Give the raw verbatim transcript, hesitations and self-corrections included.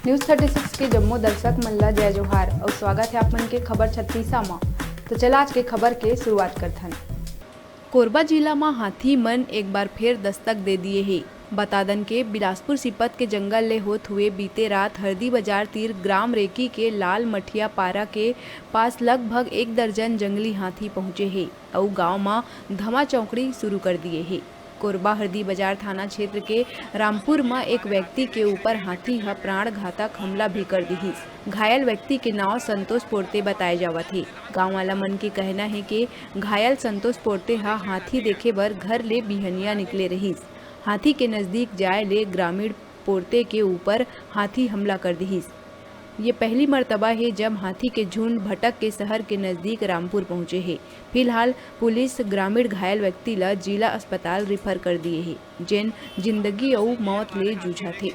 News thirty six के जम्मो दर्शक मन ला जय जोहार अउ स्वागत हे आप मन के खबर छत्तीसा म। तो चला आज के खबर के शुरुआत करथन। कोरबा जिला म हाथी मन एक बार फेर दस्तक दे दिए हे। बता दन के बिलासपुर सीपत के जंगल ले होत हुए बीते रात हरदी बाजार तीर ग्राम रेकी के लाल मठिया पारा के पास लगभग एक दर्जन जंगली हाथी पहुंचे हे अउ गांव म धमा चौकड़ी शुरू कर दिए हे। कोरबा हरदी बाजार थाना क्षेत्र के रामपुर म एक व्यक्ति के ऊपर हाथी ह प्राण घातक हमला भी कर दिहिस। घायल व्यक्ति के नाव संतोष पोर्ते बताए जावत हे। गांव वाला मन के कहना हे के घायल संतोष पोर्ते ह हाथी देखे बर घर ले बिहनिया निकले रहिस। हाथी के नजदीक जाए ले ग्रामीण पोर्ते के ऊपर हाथी हमला कर दिहिस। ये पहली मर्तबा हे जब हाथी के झुंड भटक के शहर के नजदीक रामपुर पहुंचे हे। फिलहाल पुलिस ग्रामीण घायल व्यक्ति ल जिला अस्पताल रिफर कर दिए हे, जेन जिंदगी अउ मौत ले जूझत हे।